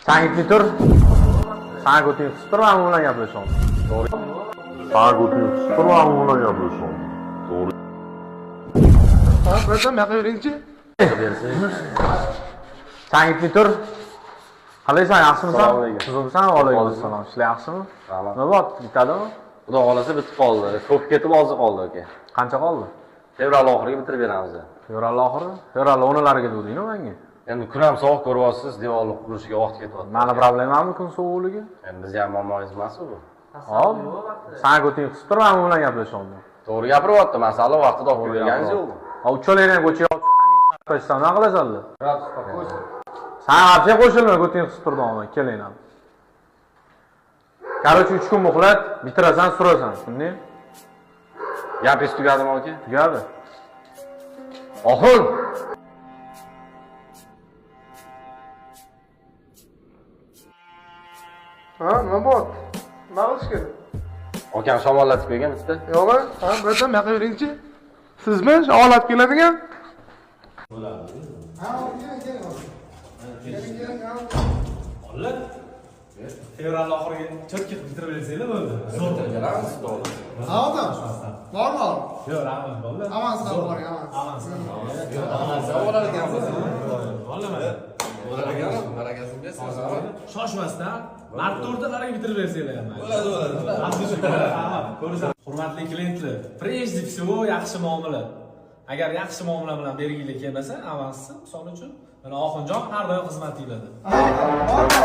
Changitni tur. Sana ko'ting qisib tur, men bilan gaplashaman. To'g'ri. Sana ko'ting qisib tur, men bilan gaplashaman. To'g'ri. Ha, братан, bu yoqqa yuringchi. Changitni tur. Qalaysan, yaxshimisan? Assalomu alaykum. Tuzukmisan? Va alaykum assalom. Ishlar yaxshimi? Rahmat. Nima bor? Bitadimi? Xudo xohlasa bitib qoldi. Ko'p ketib hozir qoldi aka. Qancha qoldi? Fevral oxiriga bitirib beramiz. Fevral oxiri? Fevral 10lariga degding-ku menga. Endi kun ham sovuq ko'ryapsiz, devorni qurishiga vaqt ketyapti. Mani problemammi kun sovuqligi? Endi bizni ham muammomiz emas bu. Hop. Sana ko'ting qisib tur, men bilan gaplashaman. To'g'ri gapiryapti, masala vaqtida olib berganingiz yo'q. Ha, uchalangni ham ko'chaga olib chiqib nima qilasanlar? San вообще qo'shilma, ko'ting qisib turdi, keling. Короче, 3 kun muhlat, bitirasan, surasan, tushundingmi? Gapingiz tugadimi aka? Tugadi. Oxir. Ha, nima bor? Nima qilish kerak? Akam shamollatib qo'ygan bitta. Yo'q, ha, братан, bu yoqqa yuringchi. Sizmi shamollab keladigan? Ha, keling, keling. Keling, keling, ha. Bolalar, fevral oxiriga cho'tka qilib bitirib bersanglar bo'ldi. Zo'r. Beramiz, to'g'ri. Ha, odam. Bormi? Yo'q, rahmat bolalar. Avansdan boring, avans. Avans. Bo'lar ekansiz. Bolalar mana. Bo'lar ekan, barakasini bersin. Shoshmasdan mart o'rtalariga bitirib bersanglar ham. Bo'ladi, bo'ladi. Rahmat. Ko'rasan. Hurmatli klientlar, прежде всего yaxshi muomala. Agar yaxshi muomala bilan berginglar kelmasa, avansni misol uchun mana Oxunjon har doim xizmatinglarda. Ha, bormi?